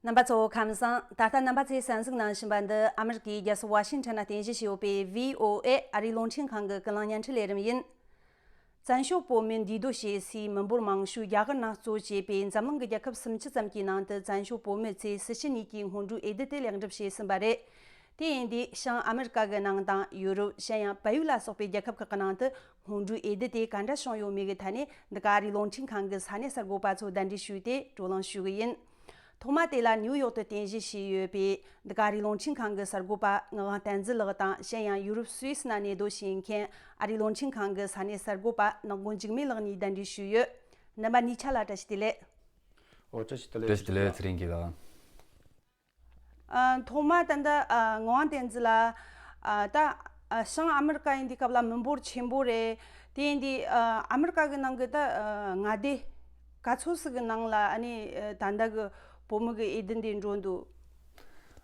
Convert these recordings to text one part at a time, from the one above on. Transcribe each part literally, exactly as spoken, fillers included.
རྣམ་པ་ཚོ་ཁམས་བཟང་། ད་ལྟ་རྣམ་པ་ཚོས་གསན་གཟིགས་གནང་བཞིན་པ་འདི་ཨ་མི་རི་ཀའི་རྒྱལ་ས་ཝ་ཤིང་ཊོན་ནང་རྟེན་གཞི་བྱས་ཡོད་པའི་བྷི་ཨོ་ཨེ་ཨ་རིའི་རླུང་འཕྲིན་ཁང་གི་ཀུན་གླེང་བརྙན་འཕྲིན་ལས་རིམ་ཡིན། བཙན་བྱོལ་བོད་མི་འདུས་སྡོད་བྱེད་སའི་མི་འབོར་མང་ཤོས་རྒྱ་གར་ནང་གཙོ་བྱས་པའི་འཛམ་གླིང་གི་རྒྱལ་ཁབ་སུམ་ཅུ་ཙམ་གྱི་ནང་དུ་བཙན་བྱོལ་བོད་མི་ཚོས་སྲིད་སྤྱི་གཉིས་ཀྱི་སྔོན་འགྲོའི་འོས་བསྡུ་དེ་ལེགས་འགྲུབ་བྱས་ཟིན་པ་རེད། དེ་ཡིན་དུས་བྱང་ཨ་མི་རི་ཀ་གི་ནང་དང་ཡུ་རོབ། གཞན་ཡང་བལ་ཡུལ་ལ་སོགས་པའི་རྒྱལ་ཁབ་ཁག་གི་ནང་དུ་སྔོན་འགྲོའི་འོས་བསྡུ་དེ་ག་འདྲ་བྱུང་ཡོད་མེད་ཀྱི་ཐད་ནས་འདི་ག་ཨ་རིའི་རླུང་འཕྲིན་ཁང་གི་ས་གནས་གསར་འགོད་པ་ཚོ་གདན་འདྲེན་ཞུས་ཏེ་བགྲོ་གླེང་ཞུ་གི་ཡིན། ཐོག་མ་དེ་ལ་ནིའུ་ཡོག་ཏུ་རྟེན་གཞི་བྱས་ཡོད་པའི་འདི་ག་ཨ་རིའི་རླུང་འཕྲིན་ཁང་གི་གསར་འགོད་པ་ངག་དབང་བསྟན་འཛིན་ལགས་དང་། གཞན་ཡང་ཡུ་རོབ་སུད་སི་ནང་གནས་སྡོད་བྱེད་མཁན་ཨ་རིའི་རླུང་འཕྲིན་ཁང་གི་ས་གནས་གསར་འགོད་པ་ནག་དགོན་འཇིགས་མེད་ལགས་གཉིས་གདན་འདྲེན་ཞུས་ཡོད། རྣམ་པ་གཉིས་ཆ་ལ་བཀྲ་ཤིས་བདེ་ལེགས། ཨོ་བཀྲ་ཤིས་བདེ་ལེགས། བཀྲ་ཤིས་བདེ་ལེགས་ཚེ་རིང་སྐྱིད་ལགས། ཨ། ཐོག་མ་ད་ལྟ་ཨ་ངག་དབང་བསྟན་འཛིན་ལགས། ཨ། ད་ཨ་བྱང་ཨ་མི་རི་ཀ་ཡིན་དུས་སྐབས་ལ་མི་འབོར་ཆེན་པོ་རེད། དེ་ཡིན་དུས་ཨ་ཨ་མི་རི་ཀ་གི་ནང་གི་ད་ཨ་མངའ་སྡེ་ག་ཚོད་ཅིག་གི་ནང་ལ་ཨ་ནི་ཨ་ད་ལྟ་གི་བོད་མི་གི་འོས་བསྡུ་འདི་འགྲོ་འདུག།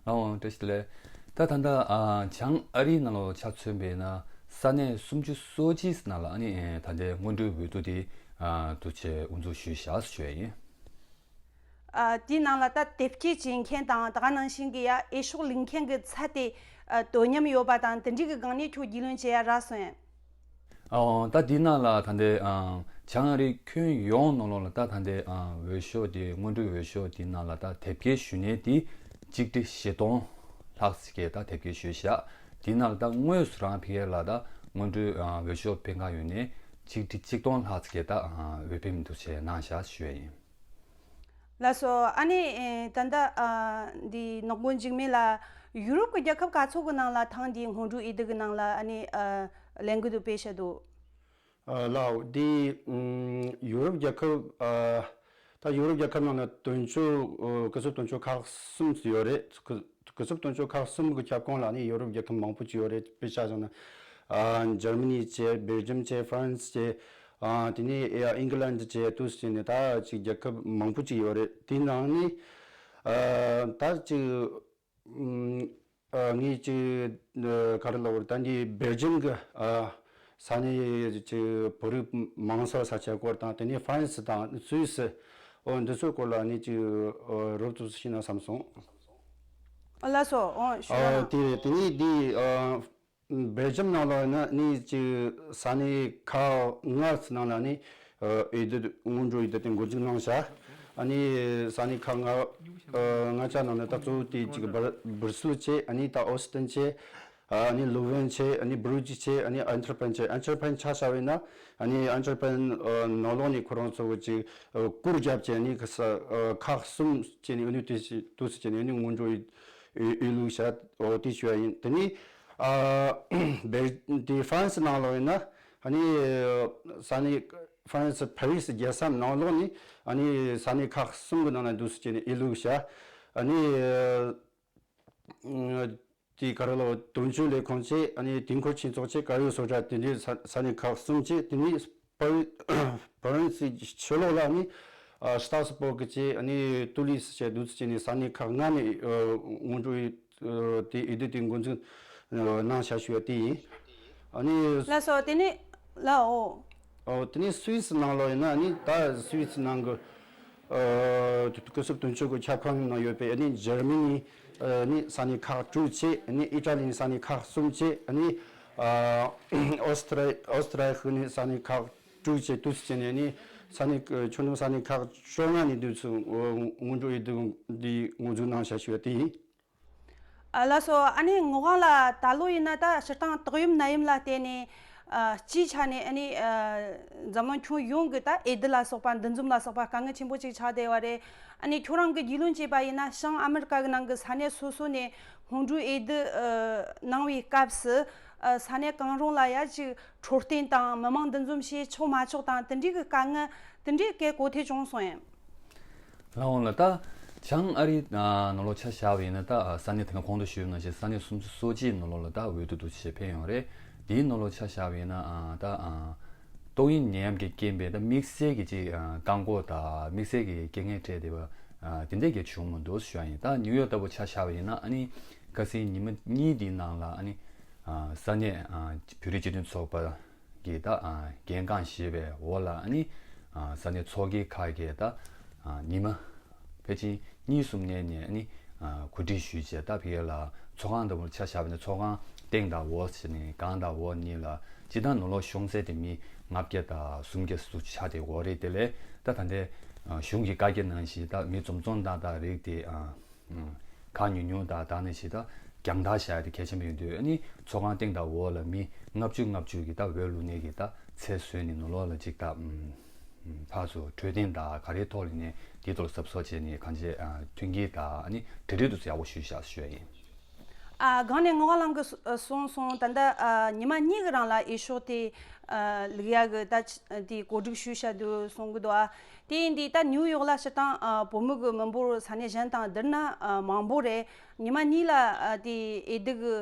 ཨོ་བཀྲ་ཤིས་བདེ་ལེགས། ད་ད་ལྟ་ཨ་བྱང་ཨ་རིའི་ནང་ལོགས་ཆ་མཚོན་པས་ན་ས་གནས་སུམ་ཅུ་སོ་གཅིག་ནང་ལ་ཨ་ནི་ཨེ་ད་ལྟའི་སྔོན་འགྲོའི་འོས་བསྡུ་དེ་ཨ་འདུག་སེ་དབུ་འཛུགས་ཞུས་བཞག་ཟེར་ཞུ་ཡ་ཡིན། ཨ། དེའི་ནང་ལ་ད་དེབ་སྐྱེལ་བྱེད་མཁན་དང་ད་ག་ནང་བཞིན་གྱི་ཡ་འོས་ཤོག་ལེན་མཁན་གྱི་ཚད་དེ་ཨ་དོ་མཉམ་ཡོད་པ་དང་དེ་འདྲའི་གི་སྒང་ནས་ཁྱོད་རྒྱུས་ལོན་བྱེད་ཡ་རག་སོང་ཡ། ཨོ། ད་དེའི་ནང་ལ་ད་ལྟའི་ཨ་བྱང་ཨ་རིའི་ཁྱོན་ཡོངས་ནང་ལོགས་ལ་ད་ད་ལྟའི་ཨ་འོས་ཤོག་དེ་སྔོན་འགྲོའི་འོས་ཤོག་དེའི་ནང་ལ་ད་དེབ་སྐྱེལ་ཞུ་མཁན་དེ་གཅིག་ཁྲི་བཞི་སྟོང་ལྷག་ཙམ་གྱིས་ད་དེབ་སྐྱེལ་ཞུས་བཞག། དེའི་ནང་ལ་ད་དངོས་སུ་རང་ཕ་གི་ལ་ད་སྔོན་འགྲོའི་ཨ་འོས་ཤོག་འཕེན་ག་ཡོང་མཁན་གཅིག་ཁྲི་གཅིག་སྟོང་ལྷག་ཙམ་གྱིས་ད་ཨ་འོས་འཕེན་འདུག་སེ་གནང་བཞག་ཞུ་ཡ་ཡིན། ལགས་སོ། ཨ་ནི་ཨེ་ད་ལྟ་ཨ་འདི་ནག་དགོན་འཇིགས་མེད་ལགས། ཡུ་རོབ་ཀྱི་རྒྱལ་ཁབ་ག་ཚོད་ཀྱི་ནང་ལ་ཐེངས་འདིའི་སྔོན་འགྲོའི་འོས་བསྡུ་གི་ནང་ལ་ཨ་ནི་ཨ་ལས་འགུལ་དུ་སྤེལ་བྱས་འདུག། ཨ་ལགས། འདི་ཨམ་ཡུ་རོབ་རྒྱལ་ཁབ་ཨ་ད་ཡུ་རོབ་རྒྱལ་ཁབ་ནང་ལ་དོན་གཅོད་ཨ་སྐུ་ཚབ་དོན་གཅོད་ཁག་གསུམ་ཡོད་རེད། སྐུ་སྐུ་ཚབ་དོན་གཅོད་ཁག་གསུམ་གྱི་ཁྱབ་ཁོངས་ལ་ནི་ཡུ་རོབ་རྒྱལ་ཁབ་མང་པོ་ཅིག་ཡོད་རེད། དཔེ་ཆ་བཞག་ན་ཨ་འཇར་མ་ནི་བྱས། སྦེལ་ཇམ་བྱས། ཧྥ་རན་སི་བྱས། ཨ་དེ་ནས་ཨ་ཨིང་ལན་བྱས། དུས་ཟིན་ནས་ད་ཅིག་རྒྱལ་ཁབ་མང་པོ་ཅིག་ཡོད་རེད། དེའི་ནང་ནས་ཨ་ད་ཅིག་ཨམ་ཨ་ངས་ཅིག་ཨ་ག་རེ་ལབ་དགོས་རེད། ད་འདི་སྦེལ་ཇམ་གྱི་ཨ་ས་གནས་ཅིག་བོད་རིགས་མང་ས་ས་ཆ་སྐོར་དང་། དེ་ནས་ཧྥ་རན་སི་དང་སུད་སི། འོ་འདི་ཚོའི་སྐོར་ལ་ནི་ཅིག་ཨ་རོབ་ཙམ་ཞུས་ན་བསམ་སོང་། ཨ་ལགས་སོ། འོ་ཞུ་ཨ་རོགས་གནང་། དེ་རེད། དེ་ནས་འདི་ཨ་སྦེལ་ཇམ་ནང་ལ་ཡིན་ན་ནི་ཅིག་ས་གནས་ཁག་ལྔ་ཙམ་ནང་ལ་ནི་ཨ་འོས་བསྡུ་སྔོན་འགྲོ་འོས་བསྡུ་དེ་འགོ་འཛུགས་གནང་བཞག། ཨ་ནི་ས་གནས་ཁག་ལྔ་ཨ་ལྔ་ཆ་ནང་ནས་ད་གཙོ་བོ་དེ་ཅིག་སྦར་སྦར་སིལ་བྱས། ཨ་ནི་ད་ཨོ་སི་ཏན་བྱས། ཨ་ནི་ལུ་ཝེན་བྱས། ཨ་ནི་སྦུ་རུ་ཇི་བྱས། ཨ་ནི་ཨན་ཊར་པན་བྱས། ཨན་ཊར་པན་ཆ་བཞག་པ་ཡིན་ན་ཨ་ནི་ཨན་ཊར་པན་ཨ་ནང་ལོགས་ནས་ཁོ་རང་ཚོ་གི་ཅིག་ཨ་སྐོར་བརྒྱབ་བྱས། ཨ་ནི་ཁ་ས་ཨ་ཁག་གསུམ་བྱས་ནས་ཨ་ནི་དུས་སུ་དུས་སུ་བྱས་ནས་ཨ་ནི་སྔོན་འགྲོ་ཡི་ཨེ་ཨེ་ལུག་བྱ་འོ་དེ་ཞུ་བ་ཡིན། དེ་ནི་ཨ་བེ་དེ་ཧྥ་རན་སི་ནང་ལོགས་ཡིན་ན་ཨ་ནི་ས་གནས་ཧྥ་རན་སི་ཕ་རི་སི་རྒྱལ་ས་ནང་ལོགས་ནི་ཨ་ནི་ས་གནས་ཁག་གསུམ་གི་ནང་ན་འདུག་སེ་བྱས་ནས་ཨེ་ལུག་བྱ། ཨ་ནི་དེ་ག་རེ་ལབ། དོན་གཅོད་ལས་ཁུངས་བྱས། ཨ་ནི་དུས་འཁོར་ཆོས་ཚོགས་བྱས། གར་ཡོད་བཟོ་གྲྭ་དེ་འདྲའི་ས་ས་གནས་ཁག་གསུམ་བྱས། དེ་ནི་ཕ་རི་ཕ་རན་སིའི་ཕྱི་ལོགས་ལ་ནི་ཨ་སྟར་སི་སྦུག་བྱས། ཨ་ནི་ཏུ་ལིས་བྱས། འདུག་སེ་བྱས་ནས་ས་གནས་ཁག་ལྔ་ནས་ཨ་སྔོན་འགྲོའི་ཨ་དེ་འོས་བསྡུ་དེ་འགོ་འཛུགས་ཨ་གནང་བྱ་ཞུ་བ་དེ་ཡིན། ཨ་ནི་ལགས་སོ། དེ་ནི་ལགས་འོ། ཨོ་དེ་ནི་སུད་སི་ནང་ལོགས་ཡིན་ན་ནི་ད་སུད་སི་ནང་གི་ཨ་སྐུ་ཚབ་དོན་གཅོད་ཀྱི་ཁྱབ་ཁོངས་ནང་ཡོད་པའི་ཨ་ནི་འཇར་མ་ནི་ཨ་ནི་ས་གནས་ཁག་དྲུག་བྱས། ཨ་ནི་ཨི་ཊ་ལི་ནི་ས་གནས་ཁག་གསུམ་བྱས། ཨ་ནི་ཨ་ཨོ་སི་ཊ་རི་ཨོ་སི་ཊ་རི་ཡ་ནི་ས་གནས་ཁག་དྲུག་བྱས། འདུག་སེ་བྱས་ནས་ཨ་ནི་ས་གནས་ཁྱོན་བསྡོམས་ས་གནས་ཁག་བཅོ་ལྔ་ནས་འདུག་སེ་སྔོན་འགྲོ་འོས་བསྡུ་འདི་འགོ་འཛུགས་གནང་བྱ་ཞུ་བ་དེ་ཡིན། ཨ་ལགས་སོ། ཨ་ནི་ངག་དབང་ལགས་ད་ལོ་ཡིན་ན་ད་སྤྱིར་བཏང་ཏོག་དབྱིབས་ནད་ཡམས་ལ་བརྟེན་ནས་ཨ་སྤྱིའི་ཆ་ནས་ཨ་ནི་ཨ་འཛམ་གླིང་ཁྱོན་ཡོངས་ཀྱི་ད་འོས་བསྡུ་ལ་སོགས་པ་འདུ་འཛོམས་ལ་སོགས་པ་དཀའ་ངལ་ཆེན་པོ་ཅིག་ཆགས་བསྡད་པ་རེད། ཨ་ནི་ཁྱོད་རང་གི་རྒྱུས་ལོན་བྱས་པ་ཡིན་ན་བྱང་ཨ་མི་རི་ཀ་གི་ནང་གི་ས་གནས་སོ་སོ་ནས་སྔོན་འགྲོའི་འོས་བསྡུ་ཨ་གནང་བའི་སྐབས་སུ་ཨ་ས་གནས་གང་རུང་ལ་ཡ་ཅིག་འཕྲོད་བསྟེན་དང་མི་མང་འདུ་འཛོམས་བྱེད་ཆོག་མ་ཆོག་དང་དེ་འདྲའི་གི་དཀའ་ངལ་དེ་འདྲའི་གི་གོ་ཐོས་བྱུང་སོང་ཡང་། ལགས་འོང་ལགས། ད་བྱང་ཨ་རིའི་ནང་ལོགས་ཆ་བཞག་པ་ཡིན་ན་ད་ས་གནས་དེ་སྔ་གོང་དུ་ཞུས་ནང་བཞིན་ས་གནས་སུམ་ཅུ་སོ་གཅིག་ནང་ལོགས་ལ་ད་འོས་བསྡུ་འདུག་སེ་ཕེབས་ཡོང་རེད། དེའི་ནང་ལོགས་ཆ་བཞག་པ་ཡིན་ན་ད་ཏོག་དབྱིབས་ནད་ཡམས་ཀྱི་རྐྱེན་པས་ད་དམིགས་བསལ་གྱི་ཅིག་བཀག་འགོག་དང་དམིགས་བསལ་གྱི་དཀའ་ངལ་འཕྲད་བསྡད་པ་དེ་འདྲས་ཀྱི་བྱུང་མི་འདུག་ཞུ་ཡ་ཡིན། ད་ནིའུ་ཡོག་ལྟ་བུ་ཆ་བཞག་པ་ཡིན་ན་ཨ་ནི་ཁ་སང་ཉི་མ་གཉིས་དེའི་ནང་ལ་ཨ་ནི་ས་གནས་བོད་རིགས་སྤྱི་མཐུན་ཚོགས་པ་གི་ད་འགན་རྐང་བཞེས་པའི་འོག་ལ་ཨ་ནི་ས་གནས་ཚོགས་སྡེ་ཁག་གི་ད་ཉི་མ་ཕལ་ཆེར་ གཉིས་གསུམ་ནས་ནས་ནི་གོ་སྒྲིག་ཞུས་བྱས། ད་ཕ་གི་ལ་ཚོགས་ཁང་འདྲ་བོ་ཆ་བཞག་པ་ན་ཚོགས་ཁང་སྟེང་དང་འོག་བྱས་ནས་སྒང་དང་འོག་གཉིས་ལ་སྤྱིར་བཏང་ནང་ལོགས་ཤོང་ཚད་དེ་མི་ལྔ་བརྒྱ་དང་སུམ་བརྒྱ་ཙམ་ཆགས་བསྡད་ཡོད་རེད། དེ་ལས་ད་ད་ལྟའི་གཞུང་གི་བཀའ་རྒྱ་ནང་བཞིན་ད་མི་འཛོམས་འཛོམས་ཏག་ཏག་རིགས་དེ་ཁག་ཉུང་ཉུང་དང་། ད་ནི་ཞེ་དྲག་རྒྱང་ཐག་བཞག་ཡ་དེ་གལ་ཆེན་པོ་ཡིན་དུས། ཨ་ནི་ཚོགས་ཁང་སྟེང་དང་འོག་ལ་མི་ལྔ་བཅུ་ལྔ་བཅུ་གི་ད་འོས་བླུག་ནས་ཀྱི་ད་ཚད་བཟོས་ནས་ནང་ལོགས་ལ་ཅིག་ད་ཕར་ཚུར་འཕྲོད་བསྟེན་དང་ག་རེའི་ཐོག་ལ་ནས་དེའི་ཐོག་ལ་གཟབ་གཟབ་བྱས་ནས་གང་ཅི་མཐུན་རྐྱེན་དང་ཨ་ནི་གྲ་སྒྲིག་དེ་ཚོ་ཡག་པོ་ཞུས་བཞག་ཞུ་ཡ་ཡིན། ཨ་སྒང་ནས་ངག་དབང་ལགས་ཀྱིས་གསུངས་སོང་། ད་ལྟ་ཉི་མ་གཉིས་ཀྱི་རིང་ལ་འོས་ཤོག་དེ་བླུག་ཡ་གི་ད་དེ་གོ་སྒྲིག་ཞུས་བཞག་འདུག་གསུང་གི་འདུག། ཨ་དེ་ཡིན་དུས་ད་ནིའུ་ཡོག་ལ་སྤྱིར་བཏང་བོད་མི་གི་མི་འབོར་ས་གནས་གཞན་དང་བསྡུར་ན་མང་པོ་རེད། ཉི་མ་གཉིས་ལ་དེ་འོས་བསྡུ་གི་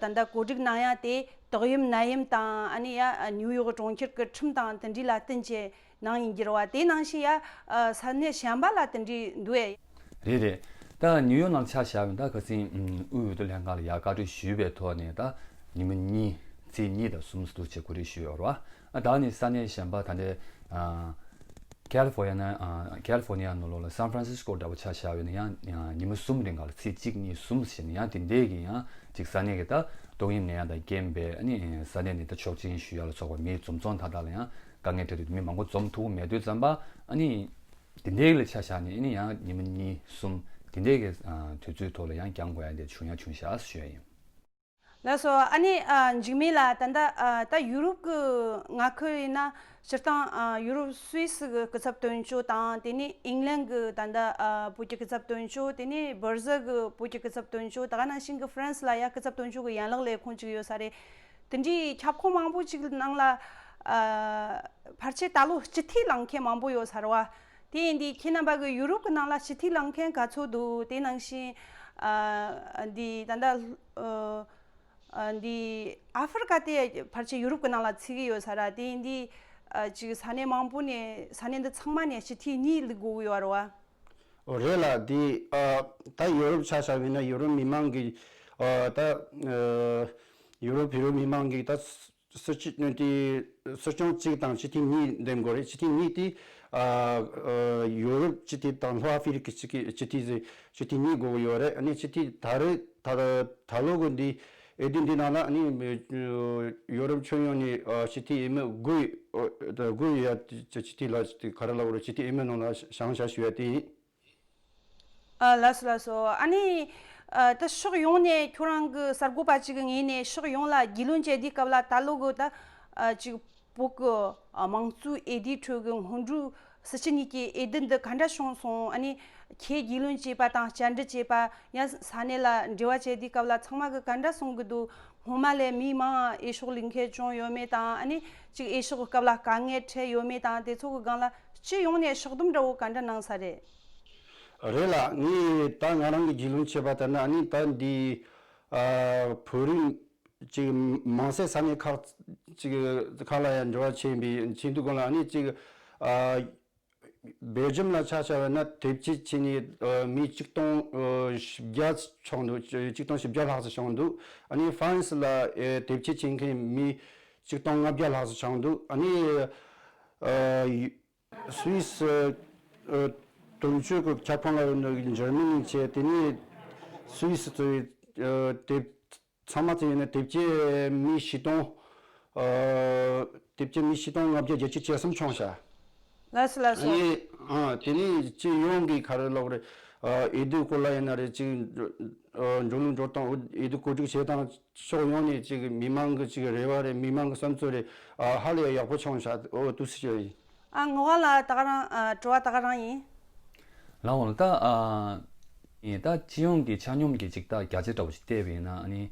ད་ལྟ་གོ་སྒྲིག་གནང་ཡ་དེ་ཏོག་དབྱིབས་ནད་ཡམས་དང་། ཨ་ནི་ཡ་ནིའུ་ཡོག་གྲོང་ཁྱེར་གྱི་ཁྲིམས་དང་དེ་འདྲ་ལ་བསྟུན་བྱས་གནང་ཡིན་གྱི་རེད་བ། དེ་ནང་བཞིན་ཡ་ས་གནས་གཞན་པ་ལ་དེ་འདྲ་འདུག་ཨེ། རེད་རེད། ད་ནིའུ་ཡོག་ནང་ཆ་བཞག་པ་ཡིན་ན་ད་ཁ་སང་དབུས་འོས་བསྡུ་ལྷན་ཁང་ལ་ཡ་བཀའ་འཁྲོལ་ཞུས་པའི་ཐོག་ནས་ད་ཉི་མ་གཉིས་ཚེས་གཉིས་དང་གསུམ་ཙམ་བྱས་གོ་སྒྲིག་ཞུས་ཡོད་རེད་བ། ཨ་ད་ནི་ས་གནས་གཞན་པ་ད་ལྟའི་ཨ་ཁ་ལི་ཧྥོར་ནི་ཡ་ན་ཨ་ཁ་ལི་ཧྥོར་ནི་ཡ་ནང་ལོགས་ལ་སན་ཧྥ་རན་སིས་ཀོ་འདྲ་བོ་ཆ་བཞག་པ་ཡིན་ན་ཡང་ཡང་ཉི་མ་གསུམ་རིང་ག་ལ་ཚེས་གཅིག་གཉིས་གསུམ་ཟེར་ནས་ཡང་དེ་འདྲའི་གི་ཡང་ཅིག་ས་གནས་ཀྱི་ད་ཏོག་དབྱིབས་ནད་ཡམས་དང་རྐྱེན་པས། ཨ་ནི་ས་གནས་ནས་ད་ཆོག་མཆན་ཞུ་ཡ་ལ་སོགས་པ་མི་འཛོམས་འཛོམས་ཏག་ཏག་ལ་ཡང་དཀའ་ངལ་འཕྲད་དུས་མི་མང་པོ་འཛོམས་ཐུབ་མེད་དུས་ཙམ་པ། ཨ་ནི་དེ་འདྲའི་ལ་ཆ་བཞག་ནས་ཨ་ནི་ཡང་ཉི་མ་གཉིས་གསུམ་དེ་འདྲའི་གི་དུས་ཚོད་ཐོག་ལ་ཡང་འགྱངས་དགོས་ཡ་དེ་བྱུང་ཡ་བྱུང་ཤག་ཞུ་ཡ་ཡིན། ལགས་སོ། ཨ་ནི་འཇིགས་མེད་ལགས། ད་ལྟ་ད་ཡུ་རོབ་ཀྱི་མངའ་ཁུལ་ཡིན་ན་སྤྱིར་བཏང་ཡུ་རོབ་སུད་སི་གི་སྐུ་ཚབ་དོན་གཅོད་དང་། དེ་ནས་ཨིང་ལན་གྱི་ད་ལྟ་བོད་ཀྱི་སྐུ་ཚབ་དོན་གཅོད། དེ་ནས་སྦར་ཟིལ་གྱི་བོད་ཀྱི་སྐུ་ཚབ་དོན་གཅོད། ད་ག་ནང་བཞིན་གྱི་ཧྥ་རན་སི་ལ་ཡ་སྐུ་ཚབ་དོན་གཅོད་ཀྱི་ཡན་ལག་ལས་ཁུངས་གཅིག་ཡོད་ས་རེད། དེ་འདྲའི་ཁྱབ་ཁོངས་མང་པོ་ཅིག་ནང་ལ་ཕལ་ཆེར་ད་ལོ་སྤྱི་འཐུས་ལངས་མཁན་མང་པོ་ཡོད་ས་རེད་བ། དེ་ཡིན་དུས་ཁྱེད་རྣམ་པ་གི་ཡུ་རོབ་ཀྱི་ནང་ལ་སྤྱི་འཐུས་ལངས་མཁན་ག་ཚོད་འདུག། དེ་ནང་བཞིན་འདི་ད་ལྟ་འདི་ཨ་ཧྥེ་རི་ཀ་དེ་ཕལ་ཆེར་ཡུ་རོབ་ཀྱི་ནང་ལ་ཚུད་ཀྱི་ཡོད་ས་རེད། དེ་ཡིན་དུས་ཅིག་ས་གནས་མང་པོ་ནས། ས་གནས་འདི་ཚང་མ་ནས་སྤྱི་འཐུས་གཉིས་བླུག་དགོས་ཀྱི་ཡོད་རེད་བ། ཨོ་རེད་ལགས། དེ་ཨ་ད་ཡོ་རོབ་ཆ་བཞག་པ་ཡིན་ན་ཡོ་རོབ་མི་མང་གི་ཨ་ད་ཨ་ཡོ་རོབ་བོད་རིགས་མི་མང་གི་ད་སྲིད་སྤྱི་དེ་སྲིད་སྐྱོང་གཅིག་དང་སྤྱི་འཐུས་གཉིས་འདེམས་དགོས་རེད། སྤྱི་འཐུས་གཉིས་དེ་ཨ་ཨ་ཡོ་རོབ་སྤྱི་འཐུས་དང་ལྷོ་ཨ་ཧྥེ་རི་ཀའི་སྤྱི་སྤྱི་འཐུས་ཟེར་སྤྱི་འཐུས་གཉིས་དགོས་ཀྱི་ཡོད་རེད། ཨ་ནི་སྤྱི་འཐུས་ད་རེས་ད་ད་ལོ་གི་འདི་འོས་བསྡུ་འདི་ནང་ལ་ཨ་ནི་ཡོ་རོབ་ཁྱོན་ཡོངས་ནས་ཨ་སྤྱི་འཐུས་འོས་མི་དགུ་ཨ་དགུ་ཡོད་ཡ། སྤྱི་འཐུས་ལ་ག་རེ་ལབ་དགོས་རེད། སྤྱི་འཐུས་འོས་མི་ནང་ལ་བཞེངས་བཞག་ཞུ་ཡ་དེ་ཡིན། ཨ་ལགས་སོ་ལགས་སོ། ཨ་ནི་ཨ་ད་ཕྱོགས་ཡོངས་ནས་ཁྱོད་རང་གི་གསར་འགོད་པ་ཅིག་གི་ངོས་ནས་ཕྱོགས་ཡོངས་ལ་རྒྱུས་ལོན་བྱེད་དུས་སྐབས་ལ་ད་ལོ་གི་ད་ཨ་ཅིག་བོད་ཀྱི་ཨ་མང་གཙོའི་འོས་བསྡུའི་ཁྲོད་ཀྱི་སྔོན་འགྲོའི་སྲིད་སྤྱི་གཉིས་ཀྱི་འོས་བསྡུ་འདི་ག་འདྲ་བྱུང་སོང་། ཨ་ནི་ཁྱེད་རྒྱུས་ལོན་བྱས་པ་དང་བཅར་འདྲི་བྱས་པ་ཡང་ས་གནས་ལ་འབྲེལ་བ་བྱེད་དུས་སྐབས་ལ་ཚང་མ་གི་ག་འདྲ་གསུང་གི་འདུག། སྔོན་མ་ལས་མི་མང་འོས་ཤོག་བླུག་མཁན་བྱུང་ཡོད་མེད་དང་། ཨ་ནི་ཅིག་འོས་ཤོག་གི་སྐབས་ལ་དཀའ་ངལ་འཕྲད་ཡོད་མེད་དང་། དེ་ཚོ་གི་སྒང་ལ་སྤྱི་ཡོངས་ནས་ཕྱོགས་བསྡོམས་འདྲ་བོ་ག་འདྲ་གནང་ས་རེད། རེད་ལགས། ངས་ད་ང་རང་གི་རྒྱུས་ལོན་བྱས་པ་ལྟར་ན། ཨ་ནི་ད་འདི་ཨ་བོད་རིགས་ཅིག་མང་སའི་ས་གནས་ཁག་ཅིག་ཁག་ལ་ཡང་འབྲེལ་བ་བྱས་པའི་ཆེད་དུ་སྒང་ལ། ཨ་ནི་ཅིག་ཨ་སྦེལ་ཇམ་ལ་ཆ་བཞག་པ་ན་དེབ་སྐྱེལ་བྱས་ནས་ཨ་མི་ཆིག་སྟོང་ཨ་བཞི་བརྒྱ་ཙམ་བྱུང་འདུག། ཆིག་སྟོང་བཞི་བརྒྱ་ལྷག་ཙམ་བྱུང་འདུག། ཨ་ནི་ཧྥ་རན་སི་ལ་ཨ་དེབ་སྐྱེལ་བྱེད་མཁན་མི་ཆིག་སྟོང་ལྔ་བརྒྱ་ལྷག་ཙམ་བྱུང་འདུག། ཨ་ནི་ཨ་སུད་སི་ཨ་དོན་གཅོད་ཀྱི་ཁྱབ་ཁོངས་ལ་ཡོད་ནི་འཇར་མ་ནི་བྱས། དེ་ནས་སུད་སི་གཙོས་པའི་ཨ་དེབ་ཚང་མ་དེ་ཡིན་ན་དེབ་སྐྱེལ་མི་བཞི་སྟོང་། ཨ་དེབ་སྐྱེལ་མི་བཞི་སྟོང་ལྔ་བརྒྱ་བརྒྱད་ཅུ་གྱ་གསུམ་བྱུང་ཤག། ལགས་སོ་ལགས་སོ། ཨ་ནི་ཨ་དེ་ནས་སྤྱི་ཡོངས་ཀྱི་ག་རེ་ལབ་དགོས་རེད། ཨ་འོས་བསྡུ་སྐོར་ལ་ཡིན་ན་རེད། ཅིག་ཨ་འགྲོ་ལུགས་འགྲོ་སྟངས། འོས་བསྡུ་གོ་སྒྲིག་བྱེད་སྟངས་ཕྱོགས་ཡོངས་ནས་ཅིག་མི་མང་གི་ཅིག་རེ་བ་རེད། མི་མང་གི་བསམ་ཚུལ་རེད། ཨ་ཧ་ལས་ཡག་པོ་བྱུང་ཤག། འོ་འདུག་སེ་བྱས་ཡིན། ཨ་ངག་དབང་ལགས་ད་ག་རང་ཨ་དྲི་བ་ད་ག་རང་ཡིན། ལགས་འོང་ལགས། ད་ཨ་ཡིན་ད་སྤྱི་ཡོངས་ཀྱི་ཆ་སྙོམས་ཀྱི་ཅིག་ད་བརྒྱ་ཆ་འདྲ་བོ་ཞིག་བལྟས་པ་ཡིན་ན། ཨ་ནི་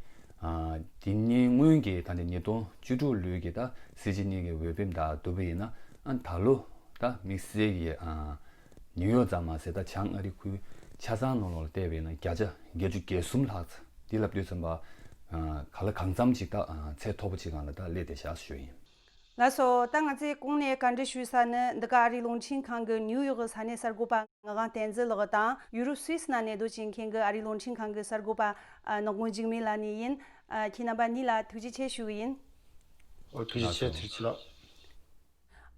ཨ་འདི་ནས་སྔོན་གྱི་ད་ནི་ཉིས་སྟོང་བཅུ་དྲུག་ལོའི་གི་ད་སྲིད་སྤྱི་གཉིས་ཀྱི་འོས་འཕེན་དང་བསྡུར་བ་ཡིན་ན། ཨ་ད་ལོ་ད་དམིགས་བསལ་གྱི་ཨ་ནིའུ་ཡོག་ཙམ་མ་ཟད་ད་བྱང་ཨ་རི་ཁུལ་ཆ་ཚང་ནང་ལོགས་ལ་བལྟས་པ་ཡིན་ན་བརྒྱ་ཆ་བརྒྱད་ཅུ་གྱ་གསུམ་ལྷག་ཙམ་འདི་ལབ་དུས་ཙམ་པ་ཨ་ག་ལ་གང་འཚམ་ཅིག་ད་ཨ་ཚད་མཐོ་པོ་ཅིག་སྒང་ལ་ད་སླེབས་བསྡད་ཤག་ཞུ་ཡིན། ལགས་སོ། ད་ང་ཚོས་གོང་ནས་བཀའ་འདྲི་ཞུས་ས་ནི་འདི་ག་ཨ་རིའི་རླུང་འཕྲིན་ཁང་གི་ནིའུ་ཡོག་གི་ས་གནས་གསར་འགོད་པ་ངག་དབང་བསྟན་འཛིན་ལགས་དང་། ཡུ་རོབ་སུད་སི་ནང་ནས་སྡོད་བྱེད་མཁན་གྱི་ཨ་རིའི་རླུང་འཕྲིན་ཁང་གི་གསར་འགོད་པ་ཨ་ནག་མོ་འཇིགས་མེད་ལགས་གཉིས་ཡིན། ཨ་ཁྱེད་རྣམ་པ་གཉིས་ལ་ཐུགས་རྗེ་ཆེ་ཞུ་གི་ཡིན། ཨོ་ཐུགས་རྗེ་ཆེ། ཐུགས་རྗེ་ཆེ་ལགས།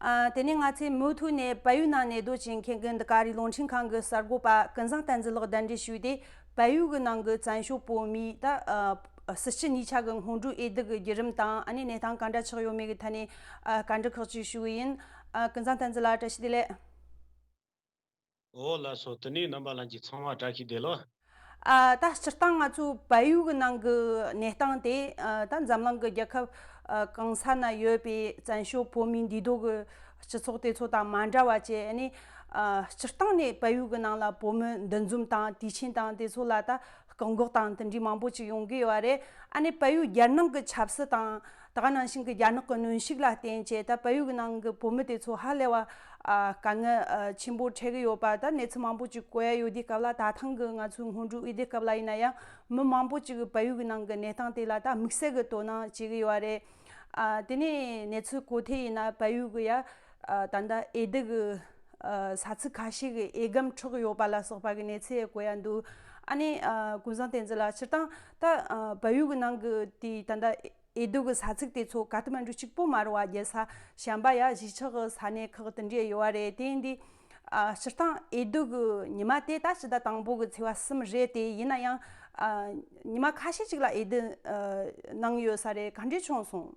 ཨ། དེ་ནས་ང་ཚོས་མུ་མཐུད་ནས་བལ་ཡུལ་ནང་གནས་སྡོད་བྱེད་མཁན་གྱི་འདི་ག་རེ་རླུང་འཕྲིན་ཁང་གི་གསར་འགོད་པ་ཀུན་བཟང་བསྟན་འཛིན་ལགས་གདན་འདྲེན་ཞུས་ཏེ། བལ་ཡུལ་གྱི་ནང་གི་བཙན་བྱོལ་བོད་མིའི་ད་ཨ་སྲིད་སྤྱི་གཉིས་ཆ་གི་སྔོན་འགྲོའི་འོས་བསྡུ་གི་བརྒྱུད་རིམ་དང་། ཨ་ནི་གནས་སྟངས་ག་འདྲ་ཆགས་ཡོད་མེད་ཀྱི་ཐད་ནས་ཨ་བཀའ་འདྲི་ཁག་ཅིག་ཞུ་གི་ཡིན། ཨ། ཀུན་བཟང་བསྟན་འཛིན་ལགས། བཀྲ་ཤིས་བདེ་ལེགས། འོ་ལགས་སོ། དེ་ནས་རྣམ་པ་ལྷན་རྒྱས་ཚང་མ་བཀྲ་ཤིས་བདེ་ལེགས། ཨ། ད་སྤྱིར་བཏང་ང་ཚོའི་བལ་ཡུལ་གྱི་ནང་གི་གནས་སྟངས་དེ། ཨ། ད་འཛམ་གླིང་གི་རྒྱལ་ཁབ་ཨ་གང་ས་ན་ཡོད་པའི་བཙན་བྱོལ་བོད་མིའི་འདུས་སྡོད་ཀྱི་སྤྱི་ཚོགས་དེ་ཚོ་དང་མ་འདྲ་བ་བྱས། ཨ་ནི་ཨ་སྤྱིར་བཏང་ནས་བལ་ཡུལ་གྱི་ནང་ལ་བོད་མི་འདུ་འཛོམས་དང་དུས་ཆེན་དང་དེ་ཚོ་ལ་ད་བཀག་འགོག་དང་དེ་འདྲའི་མང་པོ་ཅིག་ཡོང་གི་ཡོད་རེད། ཨ་ནི་བལ་ཡུལ་རྒྱལ་ནང་གི་ཆབ་སྲིད་དང་། ད་ག་ནང་བཞིན་གྱི་རྒྱ་ནག་གི་གནོན་ཤུགས་ལ་བརྟེན་བྱས། ད་བལ་ཡུལ་གྱི་ནང་གི་བོད་མི་དེ་ཚོ་ཧ་ལས་པ་ཨ་དཀའ་ངལ་ཨ་ཆེན་པོ་འཕྲད་ཀྱི་ཡོད་པ། ད་གནས་ཚུལ་མང་པོ་ཅིག་གོ་ཡ་ཡོད་དུས་སྐབས་ལ། ད་ཐེངས་ཀྱི་ང་ཚོའི་སྔོན་འགྲོའི་འོས་བསྡུ་སྐབས་ལ་ཡིན་ན་ཡང་། མི་མང་པོ་ཅིག་གིས་བལ་ཡུལ་གྱི་ནང་གི་གནས་སྟངས་དེ་ལ་ད་དམིགས་བསལ་གྱི་དོ་སྣང་བྱེད་ཀྱི་ཡོད་རེད། ཨ། དེ་ནས་གནས་ཚུལ་གོ་ཐོས་ཡིན་ན། བལ་ཡུལ་གྱི་ཡ་ཨ་ད་ལྟ་འོས་བསྡུ་གི་ཨ་ས་ཚིགས་ཁ་ཤས་ཀྱི་འོས་སྒམ་འཕྲོག་ཡོད་པ་ལ་སོགས་པ་གི་གནས་ཚུལ་གོ་ཡ་འདུག་ཨ་ནི་ཨ་ཀུན་བཟང་བསྟན་འཛིན་ལགས། སྤྱིར་བཏང་ད་ཨ་བལ་ཡུལ་གྱི་ནང་གི་དེའི་ད་ལྟ་འོས་བསྡུ་གི་ས་ཚིགས་དེ་ཚོ་ཀ་ཐ་མན་ཌུ་གཅིག་པོ་མ་རེད་བ། རྒྱལ་ས་གཞན་པ་ཡ་གཞིས་ཆགས་ཀྱི་ས་གནས་ཁག་དེ་འདྲས་ཡོད་པ་རེད། དེ་ཡིན་དུས་ཨ་སྤྱིར་བཏང་འོས་བསྡུ་གི་ཉི་མ་དེ་ད་ཕྱི་ཟླ་དང་པོ་གི་ཚེས་པ་གསུམ་རེད་དེ། ཡིན་ན་ཡང་ཨ་ཉི་མ་ཁ་ཤས་ཅིག་ལ་འོས་བསྡུ་ཨ་གནང་ཡོད་ས་རེད། ག་འདྲས་བྱུང་སོང་།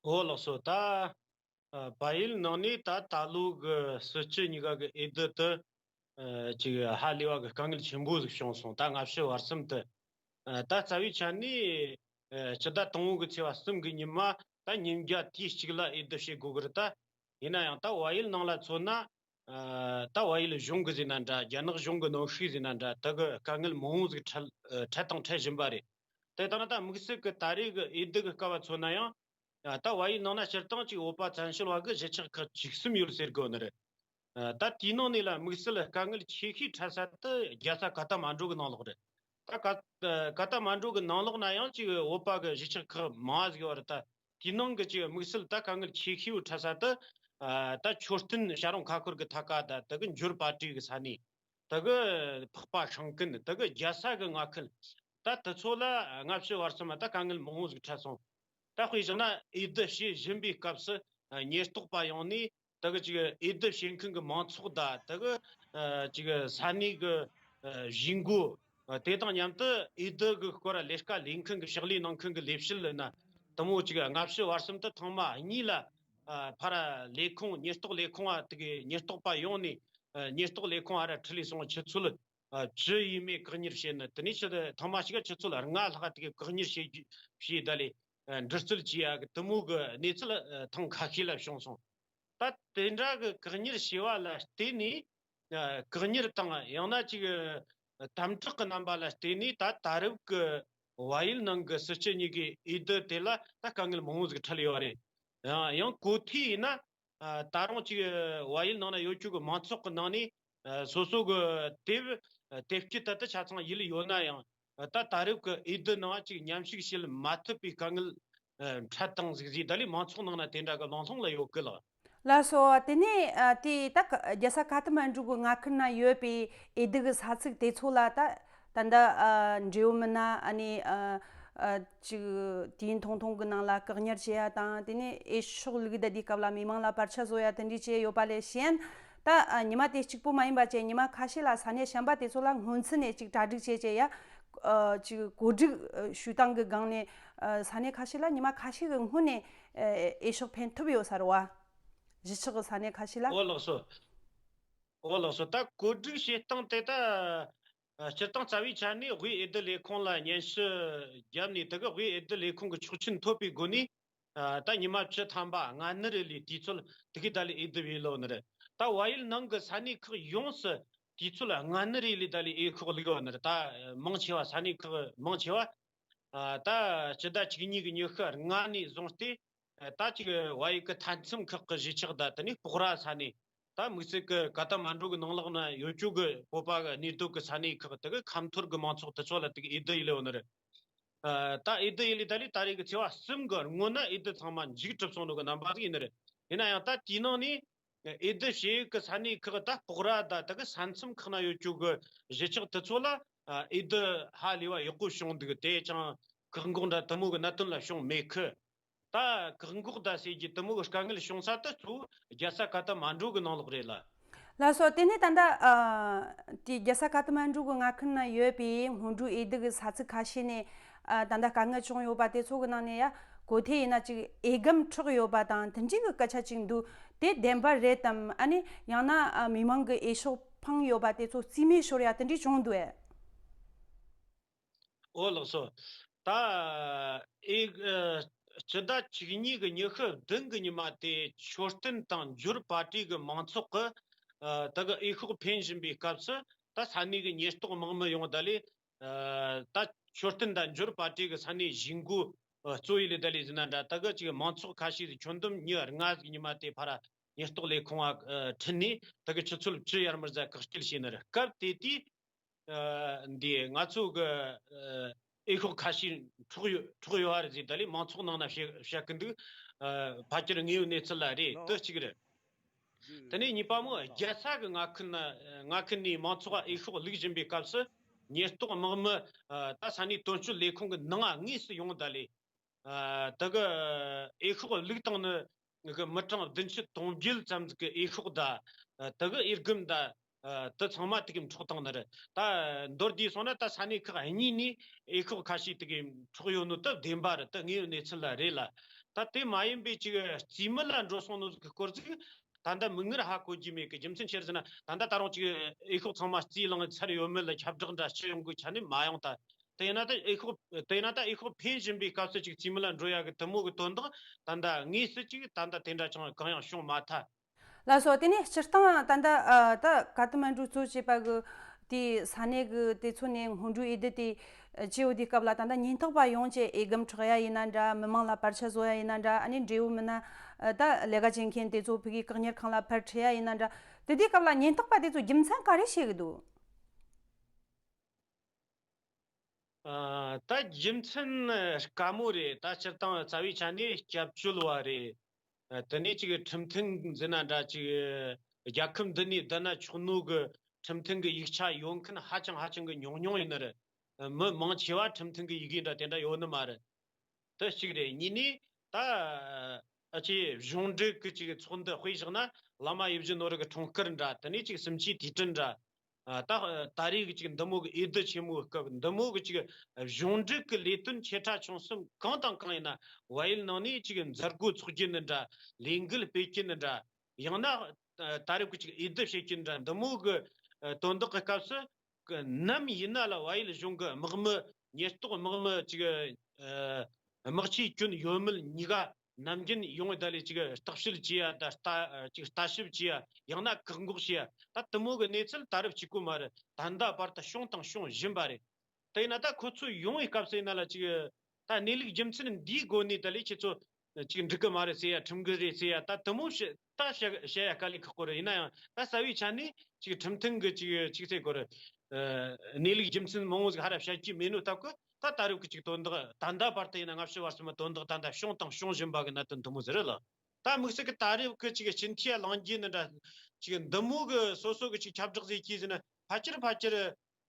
འོ་ལགས་སོ། ད་ཨ་བལ་ཡུལ་ནང་ནས་ད་ད་ལོ་གི་སྲིད་སྤྱི་གཉིས་ཀ་གི་འོས་བསྡུ་དེ་ཨ་ཅིག་ཧ་ལས་པ་གི་དཀའ་ངལ་ཆེན་པོ་ཟིག་བྱུང་སོང་། ད་སྔ་ཕྱི་བར་གསུམ་དུ། ཨ་ད་རྩ་བའི་ཆ་ནས་ཨ་སྤྱི་ཟླ་དང་པོ་གི་ཚེས་པ་གསུམ་གི་ཉི་མ་ད་ཉིན་རྒྱབ་དུས་གཅིག་ལ་འོས་བསྡུ་བྱེད་དགོས་གི་རེད་ད། ཡིན་ན་ཡང་ད་བལ་ཡུལ་ནང་ལ་མཚོན་ན། ཨ་ད་བལ་ཡུལ་གཞུང་གི་ཟེར་ན་འདྲ། རྒྱ་ནག་གཞུང་གི་གནོན་ཤུགས་ཟེར་ན་འདྲ། དེ་གི་དཀའ་ངལ་མང་བོ་ཟིག་འཕྲད་ཨ་འཕྲད་དང་འཕྲད་བཞིན་པ་རེད། དེ་ལྟ་ན་ད་དམིགས་བསལ་གི་ད་རེས་གི་འོས་བསྡུ་གི་སྐབས་བ་མཚོན་ན་ཡང་། ཨ་ད་བལ་ཡུལ་ནང་ན་སྤྱིར་བཏང་ཅིག་བོད་པ་བཙན་བྱོལ་བ་གི་གཞིས་ཆགས་ཁག་བཅུ་གསུམ་ཡོད་ཟེར་གི་ནི་རེད། ཨ་ད་དེའི་ནང་ནས་ལ་དམིགས་བསལ་དཀའ་ངལ་ཆེ་ཤོས་འཕྲད་ས་དེ་རྒྱལ་ས་ཀ་ཐ་མན་ཌུ་གི་ནང་ལོགས་རེད། ད་ཀ་ཀ་ཐ་མན་ཌུ་གི་ནང་ལོགས་ན་ཡང་ཅིག་བོད་པ་གི་གཞིས་ཆགས་ཁག་མང་ཟིག་ཡོད་རེད་ད། དེའི་ནང་གི་ཅིག་དམིགས་བསལ་ད་དཀའ་ངལ་ཆེ་ཤོས་འཕྲད་ས་དེ་ཨ་ད་མཆོད་རྟེན་བྱ་རུང་ཁ་འཁོར་གི་ཐད་ཀ་ད་དེ་གི་འབྱོར་པ་ཊི་གི་ས་གནས། དེ་གི་འཕགས་པ་ཤིང་ཀུན། དེ་གི་རྒྱལ་ས་གི་མངའ་ཁུལ། ད་དེ་ཚོ་ལ་སྔ་ཕྱི་བར་གསུམ་ད་དཀའ་ངལ་མང་བོ་ཟིག་འཕྲད་སོང་། ད་དཔེ་བཞག་ན་འོས་བསྡུ་བྱེད་བཞིན་པའི་སྐབས་སུ་ཨ་ཉེན་རྟོག་པ་ཡོང་ནས་དེ་གི་ཅིག་འོས་བསྡུ་བྱེད་མཁན་གྱི་མང་ཚོགས་དང་། དེ་གི་ཨ་ཅིག་ས་གནས་ཀྱི་ཨ་གཞིས་འགོ། ཨ་དེ་དང་མཉམ་དུ་འོས་བསྡུ་གི་སྐོར་ལས་ཀ་ལས་མཁན་གྱི་ཕྱག་ལས་གནང་མཁན་གྱི་ལས་བྱེད་ཡིན་ན་དེ་མོ་ཅིག་སྔ་ཕྱི་བར་གསུམ་དུ་ཐེངས་མ་གཉིས་ལ་ཨ་ཕར་ལས་ཁུངས་ཉེན་རྟོག་ལས་ཁུངས་ཨ་དེ་གི་ཉེན་རྟོག་པ་ཡོང་ནས་ཨ་ཉེན་རྟོག་ལས་ཁུངས་ཨ་ར་ཁྲིད་ལས་སོང་། ཆུ་ཚོད་ཨ་བཅུ་ཡས་མས་བཀག་ཉར་བྱས་ནས། དེ་ནས་ཆུ་ཐེངས་མ་ཞིག་ག་ཆུ་ཚོད་ལྔ་ལྷག་དེ་གི་བཀག་ཉར་བྱས་རྒྱུ་བྱས། ད་ལས་ཨ་འདྲི་རྩད་བྱས་ཡ་གི་དེ་མོ་གི་གནས་ཚུལ་ཨ་ཐེངས་ཁ་ཤས་ལ་བྱུང་སོང་། ད་དེ་འདྲ་གི་བཀག་ཉར་བྱས་པ་ལ་བརྟེན་ནས་ཨ་བཀག་ཉར་དང་ཡང་ན་ཅིག་ཨ་དམ་དྲག་གི་རྣམ་པ་ལ་བརྟེན་ནས་ད་ད་རེབ་གི་བལ་ཡུལ་ནང་གི་སྲིད་སྤྱི་གཉིས་ཀའི་འོས་བསྡུ་དེ་ལ་ད་དཀའ་ངལ་མང་བོ་ཟིག་འཕྲད་ཡོད་རེད། ཡང་ཡང་གོ་ཐོས་ཡིན་ན། ཨ་ད་རུང་ཅིག་བལ་ཡུལ་ནང་ན་ཡོད་རྒྱུ་གི་མང་ཚོགས་ཀྱི་ནང་ནས་ཨ་སོ་སོ་གི་དེབ་ཨ་དེབ་སྐྱེལ་ད་ལྟ་ཆ་ཚང་ཡིད་ལ་ཡོད་ན་ཡང་། ཨ་ད་ད་རེབ་ཀྱི་འོས་བསྡུ་ནང་ཅིག་མཉམ་ཞུགས་བྱེད་མ་ཐུབ་པའི་དཀའ་ངལ་ཨ་འཕྲད་བཏང་ཟིག་ཟིག་ད་ལས་མང་ཚོགས་ནང་ན་དེ་འདྲ་གི་ལུང་ལུང་ལ་ཡོད་གི་ལགས། ལགས་སོ། དེ་ནས་ཨ་དེ་ད་ཀ་རྒྱལ་ས་ཀ་ཐ་མན་ཌུ་གི་མངའ་ཁུལ་ན་ཡོད་པའི་འོས་བསྡུ་གི་ས་ཚིགས་དེ་ཚོ་ལ་ད་ད་ལྟ་ཨ་འབྲེལ་ཡོད་མི་སྣ། ཨ་ནི་ཨ་ཨ་ཅིག་དུས་ཡུན་ཐུང་ཐུང་གི་ནང་ལ་བཀག་ཉར་བྱེད་ཡ་དང་། དེ་ནས་འོས་ཤོག་བླུགས་བསྡད་དུས་སྐབས་ལ་མི་མང་ལ་བར་ཆད་བཟོ་ཡ་དེ་འདྲས་བྱས་ཡོད་པ་ལས་གཞན། ད་ཨ་ཉི་མ་དེ་གཅིག་པུ་མ་ཡིན་པ་བྱས་ཉི་མ་ཁ་ཤས་ལ་ས་གནས་གཞན་པ་དེ་ཚོ་ལ་སྔོན་ཚུད་ནས་ཅིག་གྲ་སྒྲིག་བྱས་བྱས་ཡ། ཨ་ཅིག་གོ་སྒྲིག་ཨ་ཞུ་སྟངས་ཀྱི་སྒང་ནས་ཨ་ས་གནས་ཁ་ཤས་ལ་ཉི་མ་ཁ་ཤས་ཀྱི་སྔོན་ནས་ཨ་འོས་ཤོག་འཕེན་ཐུབ་ཡོད་ས་རེད་བ། གཞིས་ཆགས་ཀྱི་ས་གནས་ཁ་ཤས་ལ། འོ་ལགས་སོ། འོ་ལགས་སོ། ད་གོ་སྒྲིག་བྱེད་སྟངས་དེ་ད་ཨ་སྤྱིར་བཏང་རྩ་བའི་ཆ་ནས་དབུས་འོས་བསྡུ་ལས་ཁུངས་ལ་སྙན་ཞུ་བརྒྱབ་ནས། དེ་གི་དབུས་འོས་བསྡུ་ལས་ཁུངས་ཀྱི་ཆོག་མཆན་ཐོབ་པའི་སྒོ་ནས། ཨ་ད་ཉི་མ་བཅུ་ཐམ་པ་སྔ་ནུ་རེ་ལི་དུས་ཚོད་དེ་གི་ད་ལས་འོས་བསྡུ་བྱས་ལོ་ནི་རེད། ད་བལ་ཡུལ་ནང་གི་ས་གནས་ཁག་ཡོངས་སུ་དུས་ཚོད་སྔ་ནུ་རེ་ལི་ད་ལས་འོས་ཤོག་བླུགས་ཡོད་ནི་རེད། ད་མང་ཆེ་བ་ས་གནས་ཁག་མང་ཆེ་བ་ཨ་ད་སྤྱི་ཟླ་བཅུ་གཉིས་ཀྱི་ཉི་ཤུ་ལྔ་ནས་བཟུང་སྟེ། ཨ་ད་ཅིག་བལ་ཡུལ་གྱི་མཐའ་མཚམས་ཁག་གི་གཞིས་ཆགས་དང་། དེ་ནས་སྤོག་ར་ས་གནས། ད་དམིགས་བསལ་གྱི་ཀ་ཐ་མན་ཌུ་གི་ནང་ལོགས་ན་ཡོད་རྒྱུ་གི་བོད་པ་གི་གནས་སྡོད་ཀྱི་ས་གནས་ཁག་དེ་གི་ཁ་འཐོར་གྱི་མང་ཚོགས་དེ་ཚོ་ལ་དེ་གི་འོས་བསྡུ་ཡས་ལེ་ཡོད་ནི་རེད། ཨ་ད་འོས་བསྡུ་ཡས་ལེ་ད་ལས་ད་རེས་ཀྱི་ཚེས་པ་གསུམ་གི་སྔོན་ན་འོས་བསྡུ་ཚང་མ་མཇུག་གྲུབ་སོང་ནོ་གི་རྣམ་པ་ཟིག་ཡིན་ནི་རེད། ཡིན་ན་ཡང་ད་དེའི་ནང་ནས་འོས་བསྡུ་བྱེད་ཡས་ཀྱི་ས་གནས་ཁག་ད་སྤོག་ར་ད་དེ་གི་ས་མཚམས་ཁག་ན་ཡོད་རྒྱུ་གི་གཞིས་ཆགས་དེ་ཚོ་ལ་ཨ་འོས་བསྡུ་ཧ་ལས་པ་ཡག་པོ་བྱུང་འདུག་དེ་ཅང་བཀག་འགོག་འདྲ་དེ་མོ་གི་གནད་དོན་ལ་བྱུང་མེད་གི། ད་བཀག་འགོག་ད་ཟེར་གྱི་དེ་མོ་གི་དཀའ་ངལ་བྱུང་ས་དེ་གཙོ་བོ་རྒྱལ་ས་ཀ་ཐ་མན་གྲུ་གི་ནང་ལོགས་རེད་ལ། ལགས་སོ། དེ་ནས་ད་ལྟ་ཨ་དེ་རྒྱལ་ས་ཀ་ཐ་མན་གྲུ་གི་མངའ་ཁུལ་ན་ཡོད་པའི་སྔོན་འགྲོའི་འོས་བསྡུ་གི་ས་ཚིགས་ཁ་ཤས་ནས་ཨ་ད་ལྟ་དཀའ་ངལ་བྱུང་ཡོད་པ་དེ་ཚོ་གི་ནང་ནས་ཡ་གོ་ཐོས་ཡིན་ན་ཅིག་འོས་སྒམ་འཕྲོག་ཡོད་པ་དང་དེ་འདྲའི་གི་སྐད་ཆ་ཅིག་འདུག་དེ་བདེན་པ་རེད་དམ། ཨ་ནི་ཡང་ན་ཨ་མི་མང་གི་འོས་ཤོག་འཕངས་ཡོད་པ་དེ་ཚོ་རྩིས་མེད་ཤོར་ཡ་དེ་འདྲའི་བྱུང་འདུག་ཨེ། ཨོ་ལགས་སོ། ད་ཨེ་ཨ་སྤྱི་ཟླ་བཅུ་གཉིས་གི་ཉི་ཤུ་བདུན་གི་ཉི་མ་དེ་མཆོད་རྟེན་དང་འབྱོར་པར་ཊི་གི་མང་ཚོགས་ཀྱི་ཨ་ད་གི་འོས་ཤོག་འཕེན་བཞིན་པའི་སྐབས་སུ། ད་ས་གནས་ཀྱི་ཉེན་རྟོག་དམག་མི་ཡོང་ད་ལས། ཨ་ད་མཆོད་རྟེན་དང་འབྱོར་པར་ཊི་གི་ས་གནས་གཞིས་འགོ་ཨ་གཙོ་བོའི་ལས་ད་ལས་ཟིན་ན་འདྲ། ད་གི་ཅིག་མང་ཚོགས་ཁ་ཤས་ཀྱི་ཁྱོན་བསྡོམས་ཉི་ལྔ་གི་ཉི་མ་དེ་ཕར་ཉེན་རྟོག་ལས་ཁུངས་ཨ་ཁྲིད་ནས་ད་གི་ཆུ་ཚོད་བཅུ་ཡར་མར་ཟ་བཀག་སྐྱིལ་བྱས་ནི་རེད། སྐབས་དེ་དུས། ཨ་འདི་ང་ཚོ་གི་ཨ་འོས་ཤོག་ཁ་ཤས་འཕྲོག་ཡོད་འཕྲོག་ཡོད་པ་རེད་ཟེར། ད་ལས་མང་ཚོགས་ནང་ན་བཤད་བཤད་གི་འདུག་ཨ་ཕལ་ཆེར་དངོས་ཡོད་གནས་ཚུལ་ལ་རེད། དེ་གཅིག་རེད། དེ་ནས་གཉིས་པ་མོ་རྒྱལ་ས་གི་མངའ་ཁུལ་ན་མངའ་ཁུལ་ནས་མང་ཚོགས་འོས་ཤོག་བླུག་བཞིན་པའི་སྐབས་སུ་ཉེན་རྟོག་དམག་མི་ཨ་ད་ས་གནས་དོན་གཅོད་ལས་ཁུངས་ཀྱི་ནང་དངོས་སུ་ཡོང་ད་ལས། ཨ་ད་གི་འོས་ཤོག་བླུག་སྟངས་ནི་གི་མི་གྲངས་བདུན་ཅུ་དོན་བརྒྱད་ཙམ་གི་འོས་ཤོག་ད་ཨ་ད་གི་འོས་སྒམ་ད་ཨ་དེ་ཚང་མ་དེ་གི་འཕྲོག་བཏང་ནི་རེད། ད་མདོར་བསྡུས་སོང་ན་ད་ས་གནས་ཁག་གཉིས་ནས་འོས་ཤོག་ཁ་ཤས་དེ་གི་འཕྲོག་ཡོད་ནོ་ད་བདེན་པ་རེད། ད་དངོས་ཡོད་གནས་ཚུལ་ལ་རེད་ལ། ད་དེ་མ་ཡིན་པའི་ཅིག་རྩིས་མེད་ལ་འགྲོ་སོང་ནོ་གི་སྐོར་ཅིག་ད་ལྟ་མིག་སྔར་ཧ་གོ་རྒྱུ་མེད་གི། རྒྱུ་མཚན་ཆི་རེད་ཟེར་ན། ད་ལྟ་ད་རུང་ཅིག་འོས་ཤོག་ཚང་མ་རྩིས་བླངས་ཚར་ཡོད་མེད་ལ་ཁྱབ་བསྒྲགས་འདྲ་སྤྱི་ཡོངས་ཀྱི་ཆ་ནས་མ་ཡོང་། ད་དེ་ཡིན་ན་ད་འོས་ཤོག་དེ་ཡིན་ན་ད་འོས་ཤོག་འཕེན་བཞིན་པའི་སྐབས་སུ་ཅིག་རྩིས་མེད་ལ་འགྲོ་ཡ་གི་དེ་མོ་གི་དོན་དག་ད་ལྟ་དངོས་སུ་ཅིག་ད་ལྟ་དེ་འདྲ་ཅང་གང་ཡང་བྱུང་མ་ཐལ། ལགས་སོ། དེ་ནས་སྤྱིར་བཏང་ད་ལྟ་ཨ་ད་ཀ་ཐ་མན་གྲུ་གཙོ་བྱས་པ་གི་དེ་ས་གནས་གི་དེ་ཚོ་ནས་སྔོན་འགྲོའི་འོས་བསྡུ་དེ་ཨ་བྱེད་ཡོད་དུས་སྐབས་ལ་ད་ལྟ་ཉེན་རྟོག་པ་ཡོང་བྱས་འོས་སྒམ་འཕྲོག་ཡ་ཡིན་ན་འདྲ། མི་མང་ལ་བར་ཆད་བཟོ་ཡ་ཡིན་ན་འདྲ། ཨ་ནི་འབྲེལ་ཡོད་མི་སྣ་ཨ་ད་ལས་ཀ་བྱེད་མཁན་དེ་ཚོ་ཕ་གིའི་བཀག་ཉར་ཁང་ལ་ཕར་ཁྲིད་ཡ་ཡིན་ན་འདྲ། དེ་དུས་སྐབས་ལ་ཉེན་རྟོག་པ་དེ་ཚོ་རྒྱུ་མཚན་ག་རེ་བཤད་གི་འདུག་ཨ་ད་རྒྱུ་མཚན་དཀའ་མོ་རེད། ད་སྤྱིར་བཏང་རྩ་བའི་ཆ་ནས་སྐྱབས་བཅོལ་བ་རེད། ཨ་དེ་ནས་ཅིག་ཁྲིམས་མཐུན་ཟེར་ན་འདྲ། ཅིག་རྒྱལ་ཁབ་འདི་ནས་བསྡད་ན་ཆོག་ནོ་གི་ཁྲིམས་མཐུན་གི་ཡིག་ཆ་ཡོད་མཁན་ཧ་ཅང་ཧ་ཅང་གི་ཉུང་ཉུང་ཡིན་ནི་རེད། མི་མང་ཆེ་བ་ཁྲིམས་མཐུན་གི་ཡི་གེ་འདྲ་དེ་འདྲ་ཡོད་ནི་མ་རེད། དེ་གཅིག་རེད། གཉིས་ནས་ད་ཨ་ཅེ་གཞུང་འབྲེལ་གི་ཅིག་ཚོགས་འདུ་དཔེ་བཞག་ན་བླ་མ་ཡིད་བཞིན་ནོར་བུ་གི་འཁྲུངས་སྐར་འདྲ། དེ་ནས་ཅིག་གསུམ་བཅུའི་དུས་དྲན་འདྲ། ཨ་ད་ད་རེས་ཀྱི་ཅིག་འདི་མོ་གི་འོས་བསྡུ་ཆེན་མོའི་སྐབས་འདི་མོ་གི་ཅིག་གཞུང་འབྲེལ་གྱི་ལས་དོན་ཆེ་ཕྲ་ཆུང་གསུམ་གང་དང་གང་ཡིན་ན་བལ་ཡུལ་ནང་ནས་ཅིག་མཛད་སྒོ་ཚོགས་རྒྱུ་ནི་འདྲ། ལས་འགུལ་སྤེལ་རྒྱུ་ནི་འདྲ། ཡང་ན་ད་རེས་ཀྱི་ཅིག་འོས་བསྡུ་བྱེད་རྒྱུ་ནི་འདྲ། འདི་མོ་གི་དོན་དག་གི་སྐབས་སུ་གི་ནམ་ཡིན་ན་ལ་བལ་ཡུལ་གཞུང་གི་དམག་མི་ཉེན་རྟོག་དམག་མི་ཅིག་དམག་ཆས་གྱོན་ཡོད་མེད་གཉིས་ཀ་ནམ་རྒྱུན་ཡོང་བའི་ད་ལས་ཅིག་བརྟག་དཔྱད་བྱེད་ཡ། ད་ལྟ་ཅིག་ལྟ་ཞིབ་བྱེད་ཡ། ཡང་ན་བཀག་འགོག་བྱེད་ཡ། ད་དེ་མོ་གི་གནས་ཚུལ་ད་རུབ་གཅིག་པོ་མ་རེད། ད་ལྟ་བར་དུ་བྱུང་དང་འབྱུང་བཞིན་པ་རེད། དེ་ཡིན་ན་ད་ཁོ་ཚོ་ཡོང་བའི་སྐབས་སུ་ཡིན་ན་ལ་ཅིག་ད་གནས་ལུགས་རྒྱུ་མཚན་འདིའི་སྒོ་ནས་ད་ལས་ཁྱེད་ཚོ་ཅིག་འགྲིག་གི་མ་རེད་ཟེར་ཡ། ཁྲིམས་འགལ་རེད་ཟེར་ཡ། ད་དེ་མོ་བཤད་ད་བཤད་བཤད་ཡ་དཀའ་ལས་ཁག་པོ་རེད། ཡིན་ན་ཡང་ད་རྩ་བའི་ཆ་ནས་ཅིག་ཁྲིམས་མཐུན་གི་ཅིག་ཅིག་ཟེར་དགོས་རེད། གནས་ལུགས་རྒྱུ་མཚན་མང་བོ་ཟིག་ཧ་ར་བཤད་རྒྱུ་མེད་ནོ་སྟབས་ཀྱིས། ད་ད་རེབ་ཀྱི་ཅིག་དོན་དག་ད་ལྟ་བར་དུ་ཡིན་ན་སྔ་ཕྱི་བར་གསུམ་དོན་དག་ད་ལྟ་བྱུང་དང་འབྱུང་བཞིན་པ་གི་གནད་དོན་དེ་མོ་ཟིག་རེད་ལ། ད་དམིགས་བསལ་གི་ད་རེབ་ཀྱི་ཅིག་སྤྱི་འཐུས་ལངས་རྒྱུ་ནི་འདྲ། ཅིག་འདི་མོ་གི་སོ་སོ་གི་ཅིག་ཁྱབ་བསྒྲགས་ཟིག་གིས་ཟིན་ན་ཕལ་ཆེར་ཕལ་ཆེར་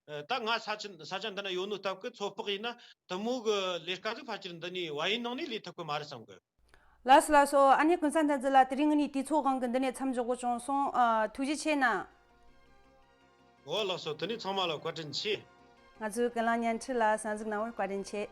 ད་ང་ས་ཆ་ས་ཆ་འདི་ན་ཡོད་ནོ་སྟབས་ཀྱིས་ཚོད་དཔག་ཡིན་ན་དེ་མོ་གི་ལས་ཀ་ཟིག་ཕལ་ཆེར་འདི་ནས་བལ་ཡུལ་ནང་ནས་ལས་ཐུབ་གི་མ་རེད་བསམ་གི། ལགས་སོ་ལགས་སོ། ཨ་ནེ་ཀུན་བཟང་བསྟན་འཛིན་ལགས། དེ་རིང་ངེད་གཉིས་དུས་ཚོད་དབང་གིས་འདི་ནས་མཚམས་འཇོག་དགོས་བྱུང་སོང་། ཨ་ཐུགས་རྗེ་ཆེ་གནང་། འོ་ལགས་སོ། དེ་ནས་ཚང་མ་ལ་བཀའ་དྲིན་ཆེ། ང་ཚོའི་ཀུན་གླེང་བརྙན་འཕྲིན་ལ་གསན་གཟིགས་གནང་བར་བཀའ་དྲིན་ཆེ།